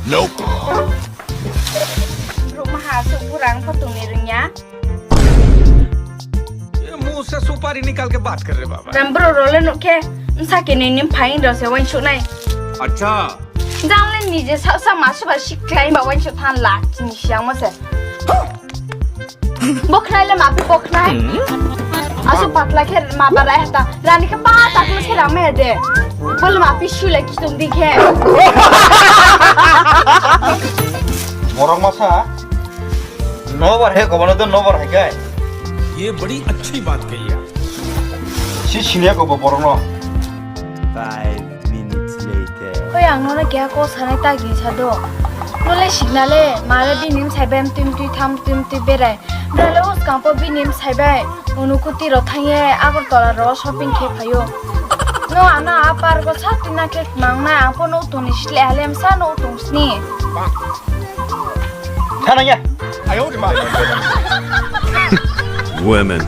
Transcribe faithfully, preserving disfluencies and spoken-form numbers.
Nope. Bro, maha asuk burang pho tongni rwngya. ये मुंह से सुपारी निकाल के बात कर रहे बाबा। Ram bro role nukhe, msa ke ni nim phain ro se wain sunai. अच्छा। Jang le nije sa sa ma suba siklai ba wain su than la chini siang mo se. Bokhnai le mapi bokhnai. Asu patla khe ma barai hata. Rani khe pa taklu khe rame de. Bol mapi shu le kitung di khe. Borok masa. Nobar he kobano do nobar hai kai. ये बड़ी अच्छी बात कही आप। Si siniya ko bo borok no. Five minutes later. Oi, ang nono keha kok sanai ta gini sado. Nole sikna le, mare bini bsai bai mtwi mtwi tham, mtwi mtwi berai. Brale uskang po bini bsai bai unukuti ro thangye Agartala ro shopping khe phaio. No ano a park o sa tina khe mangnai, ang po no tongni sle halem sa no tong sni. Thana ya. Women.